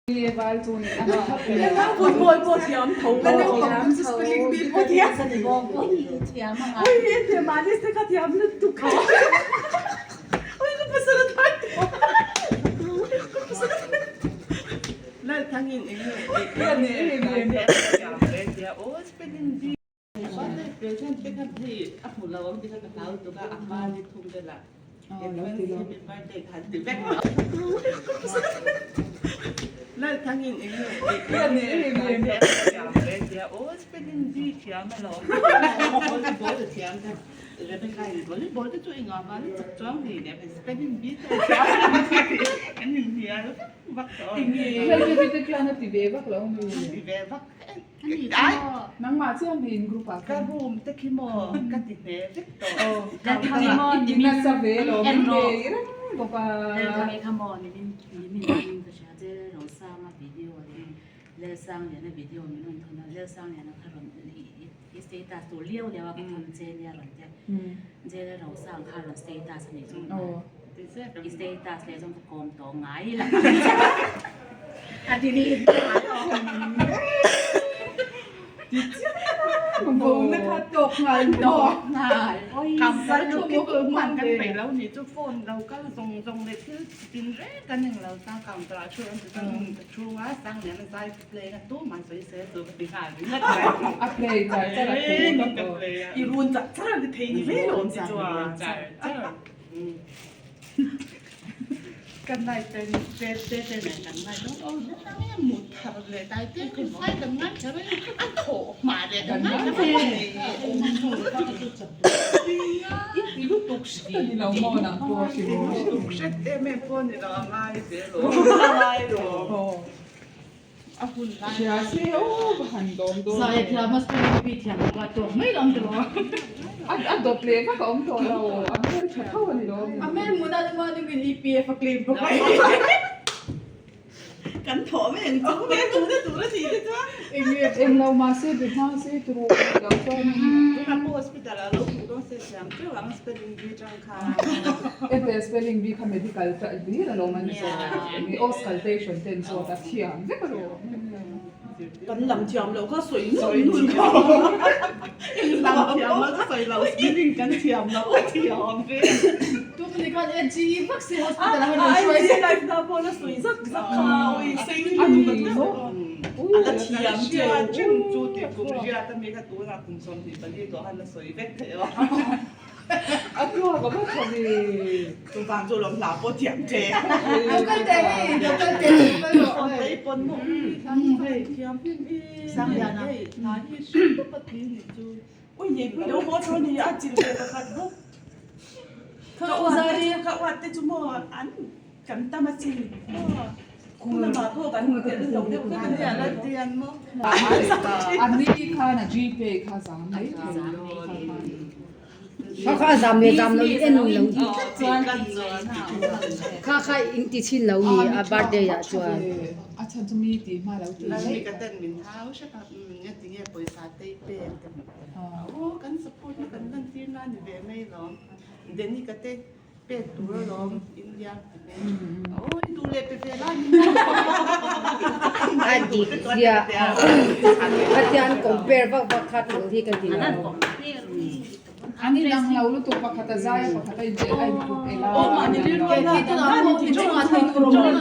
Football pawh thiam tho spelling bee pawh thiam ui he mahni te kha thiam lutuk kha ui ka pasal a thar tawh ka pasal a thar Lalthangin eng nge thiam ve tia aw spelling bee present te kha hei a hmu lo ang tih kha ka hlau lutuk a a hma ni thum velah Happy birthday kha an ti vek Lalthangin eng nge thiam ve tia aw spelling bee thiam alawm volleyball a thiam ta Rebecca in volleyball te chu engah vang chak chuang hlei leh spelling bee te a thiam an inhnial vak tawh Lalbaby te khian a ti ve vak lo mi? Ti ve vak Nangmah chiah mi in group ah Ka room te khi maw ka ti hne vek tawh. I ti nasa ve lo min nei reng bawk a. Lalthami kha maw nimin nimin anin ka hria che Rosanga video leh Lalsangliana video min rawn thawn a Lalsangliana kha rawn i status tur liau liau a ka thawn che nia rawn tia Jail Rosang kha rawn status a nih chu i status leh zawng ka kawm tawh ngai la a delete Bo na kha tawk nghal tawk nghal Kam kal chu ki man kan peih lo ni chu phone lo kal zawng zawng leh thil tin reng kan eng lo ta counter ah thu an ti chuan ka thu a sang lian a zai play a tu man sawi se chu ka ti nghal ringawt mai. A play char char a thu ka play a. I run char char a ni thei ni ve lo chi chuan. Char char. Kan nai ten te te te nen kan ngai dawn aw na tang e mut thar leh dai te khi sai kan ngai kher e a thawh hma leh kan ngai kher e I ti lutuk hret a ni lo maw nang pawh ti lutuk hret em em pawh ni lo a ngai zel aw a ngai lo a hun lai Hria se aw ka han dawm dawn Zai a thiam a spelling bee thiam lo a tawk mai lo ang tiraw. A a dawp leh vak a awm tawh lo a hmel tha tho a ni lo. A hmel hmuhna chu mahni min EPF a claim bawk a. Kan thawh mai ang chu hmel hmuhna tur a nih te chuan. Eng lo mahse be hma se turu a nih loh chuan. Tunah pawh hospital ah lo hmuh dawn se thiam teuh ang spelling bee tang khan. Ete spelling bee kha medical ta hlir a lawm an zawt. Auscultation te an zawt a thiam vek a lawm. Kan lam thiam loh kha sawi nulh nulh kha. Lam thiam loh chu sawi loh spelling kan thiam loh a thiam ve. Tupni khan NGE vak se hospital ah khan rawn hruai se. Life na pawh la sawi zak zak kha ui sei A ni maw? A la thiam chen chu tih kum riat a mi kha tunah kum 24 tawh khan la sawi vek theih a. A tluak a va tha ve. Chuvang chu lawm hla pawh thiam che. Lo kal teh hei, lo kal teh, lo kal rawh. Aw tei pawn maw hei thiam hlim i Sangliana. Hei hna hi hrim tawp a tui nih chu. Ui nei pui lo haw thaw ni a chil ve pakhat bawk. Ka uat te ka uat te chu maw an kan tam a chin maw. Khumah pawh kan tel lo deuh vek a nia la tian maw. A ni khan a Gpay kha zam mai thei lo kha khan. Kha kha a zam leh zam lo in en lo kha kha in ti chhin lo mi a birthday ah chuan. A chhan chu mi tih hma lo ti mai. Ka ten min hau hrep a nga ti nge pawisa te i pek te aw kan support na kan lan tir na ni ve mai lawm Denny ka te pek tur alawm India ti mai aw i duh leh pe ve lai min A dik ziah khatian compare vak vak kha tul hi ka ti lo. An inang lo lutuk pakhat a zai a pakhat a inchei a input el a. Aw mahni rilru a lak dan dan in ti John Aw John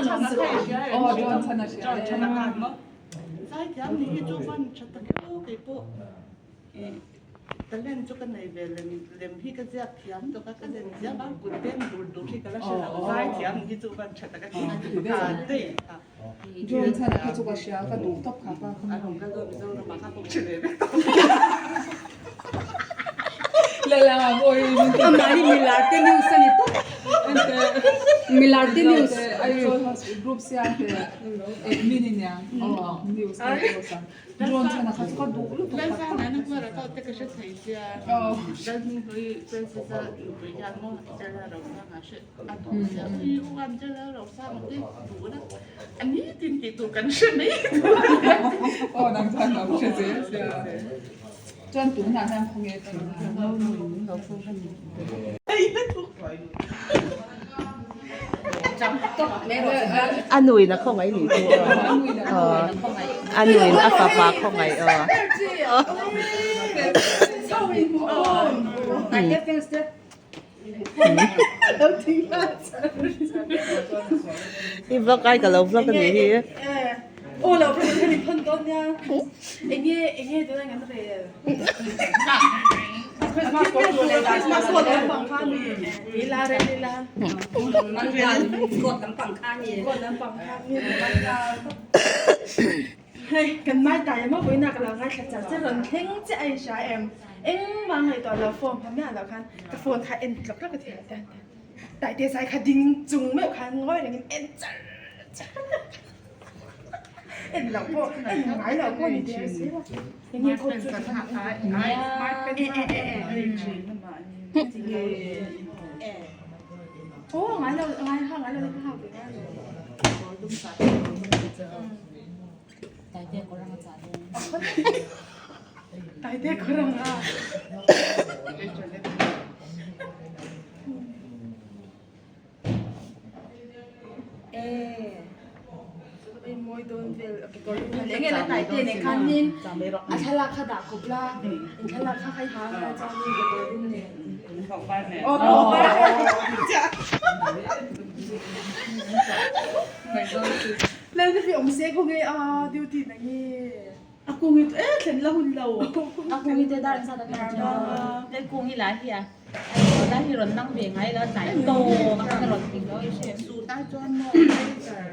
chhan a hria e. Zaithiam ni hi chu van tha tak eo keipawh i talent chu ka nei ve lem lem hi ka ziak thiam tawk a ka lem ziak a kut beng dur dur hi ka la hre lo zaithiam ni hi chu van tha tak a ti ha daih a. John chhan a kha chu ka hria ka duh tawp kha pa kha. A rawn kal dawn Mizoram ah kha pawh hre ve vek tawh. Lala mawi min ti. Amah hi Milarte news a ni tawp. Milarte news. Aizawl hospital group siam te admin i niang aw news kan post ang. John chhan a kha chu ka duh lutuk Lal sang nana hmar a kau te ka hre thei sia. Lal hminghlui Princess a nupui hian maw Jala Rosanga hre a duh sia. Ui u an Jala Rosanga te duh la a ni tin tih tur kan hre mai. Aw nang chuan lo hre zel sia. Chuan tunah hian khawnge thin a. A nuin a khawngaih nih chu aw. A nuin a fapa khawngaih aw. I vlog ai ka lo vlog a nih hi. Hei, kan mai tai emaw vawiinah ka lo ngaithla char che rawn thleng che a inhria em? Engmah ngaihtuah lo phone hma miah loh khan ka phone kha en tlawk tlawk a ti a Taite zai kha ding chung meuh khan ngawi rengin en char char en loh pawh en ngai loh pawh ni der si lo enge kawt chu aw ngai lo ngai ha ngai lo ka ha ve ngai lo. Taite kawr anga chah dawn. A thlalak kha dah kawp la, in thlalak kha khai ha nga chuanin kekawr dum nen. Lalna hi awm se khaw nge a duty na nge. A kung hi e thlen la hun lo. A kung hi te dar zat a kan chu. Le kung hi la hi a. La hi rawn nang ve ngai lo tlai tawk a kan rawn ting lo i hre. Su ta chuan maw blazer.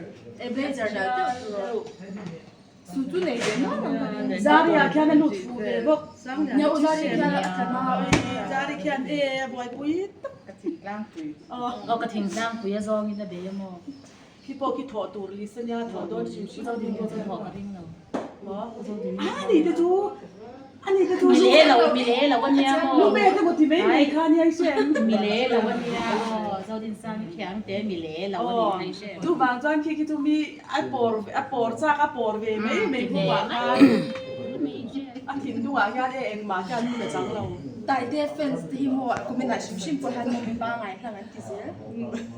E blazer dal deuh tur. Su chu nei ve nual ang ka ring. Zari ah khian a lut fuh ve bawk. Nia u Zari khian a tla hma a. Zari khian e a buaipui tak. Ka thingtlangpui. Aw ka thingtlangpui a zawngin a bei a maw. Khi pawh khi thawh tur list ania thawh dawn hrim hrim. Zo din pawh chu thawh ka ring lo. A ni te chu a ni te chu Mi le lo mi le lo ania maw. Lu me te maw ti mai mai kha ania i hre em. Mi le lo ania aw Zo din sang i thiam te mi le lo a ni kha i hre em. Chuvang chuan khi khi chu mi a pawr a pawr chak a pawr ve mai mai hnuah khan a thinlungah hian e engmah hian hun a chang lo. Taite fans te hi maw comment ah hrim hrim pawh hian maw mipa ngaihlang an ti zel.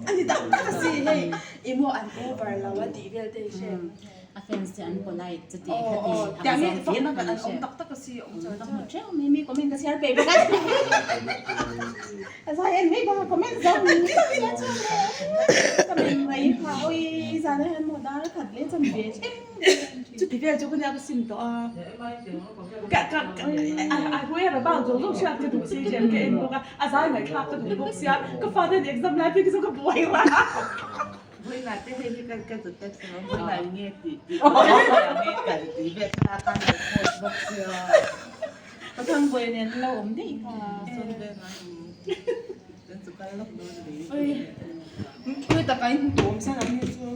A ni tak tak a si hei i maw an over lo a tih vel te i hre. A fans te an polite chu tih kha ti ang zawng hlir kan i hre. Awm tak tak a si awm char char. Ka hmu teuh mai mi comment ka chhiar peih bawk a. A zai en mai bawk a comment zo ni ni a chuan le ka men mai kha oi zan ah hian maw dar khat leh chan ve thleng. Chuti vel chu ka nia ka sim tawh a. Ka ka a where about zawng zawng hriat ka duh si hian ka en bawk a. A zai ngaihthlak ka duh bawk sia, ka father in exam lai phei khi chu ka buai ra. Vawiinah te hei hi kan ka zut tak si lo, vawiinah eng nge tih tih nge kal tih vel thlalak khan lo post bawk sia. Ka thangbuai nen lo awm daih kha. Sawn vel ngai awm. Kan chu kal lawk dawn a ni. Ui taka in hmu tu awm san ang hi chu.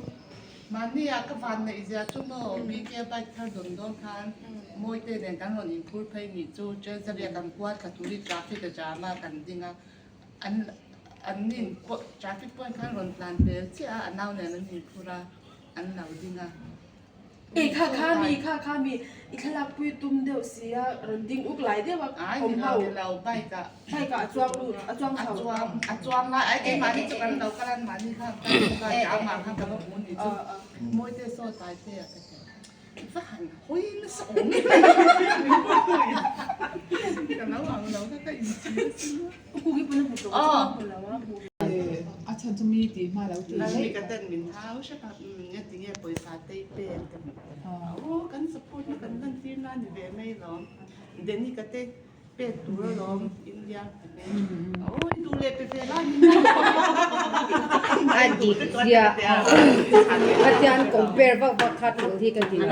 Mahnia ka van neih zia chu maw BK bike thar dawn dawn khan Mawite nen kan rawn inphur phei nih chu Treasury-a kan kual thla turi traffic a jam a kan ding a, an an nin pawh traffic point khan rawn tlan pel chiah a, a nau nen an inphur a, an lo ding a. Ei kha kha mi kha kha mi i thlalak pui tum deuh si a rawn ding uk lai deuh a awm ho. Ai ni lo bike ah. Bike ah a chuang lut a chuang chho. A chuang a chuang lai ai keimahni chu kan lo kal a mahni khan kan bawk a jam ah khan ka va hmu ni chu Mawite saw tlai te ah ka ti a va han hawi nasa awm ka lo ang lo kha ka inchhir asin a. Kuki pawn a hmu tawh a chuang hmu lo a hmu. A chhan chu mi tih hma lo ti. Mi ka ten min hau hrep a nge ti nge pawisa te i pek ka ti a aw kan support na kan lan tir na ni ve mai lawm Denny ka te pek tur alawm India ka ti aw i duh leh pe ve lai min A dik ziah khatian compare vak vak kha tul hi ka ti lo.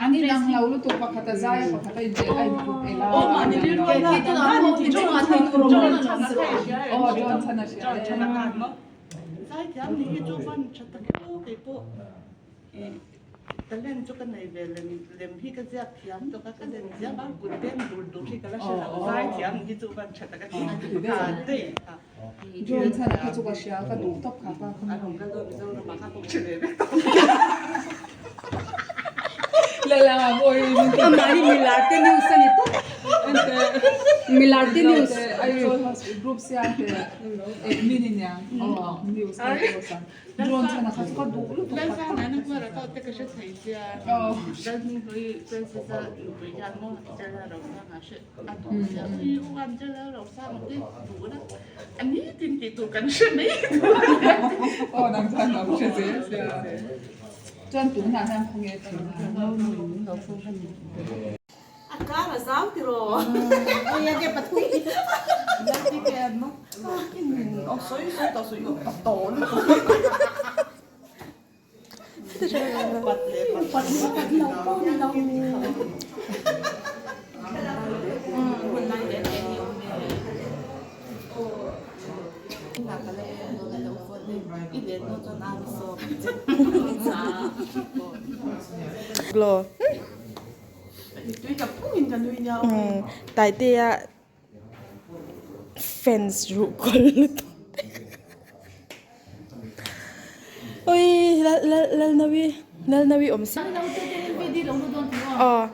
An inang lo lutuk pakhat a zai a pakhat a inchei a input el a. Aw mahni rilru a na dan dan in ti John Aw John chhan a hria e. Zaithiam ni hi chu van tha tak e aw kei pawh i talent chu ka nei ve lem lem hi ka ziak thiam tawk a ka lem ziak a kut beng dur dur hi ka la hre lo zaithiam ni hi chu van tha tak a ti ha daih kha. John chhan a kha chu ka hria ka duh tawp kha pa kha. A rawn kal dawn Mizoram ah kha pawh hre ve vek tawh. Lala mawi min ti. Amah hi milar te news a ni tawp. Milar te news. Aizawl hospital group siam te eh mi ni niang aw news ka post a drone chhan a kha chu ka duh lutuk aw. Aw nang chuan lo hre zel sia chuan tunah hian khawnge thin a. A kar a zau tiraw. Glow. Taitea fans ruh kawl lutuk ui Lalnawi Lalnawi awm si aw.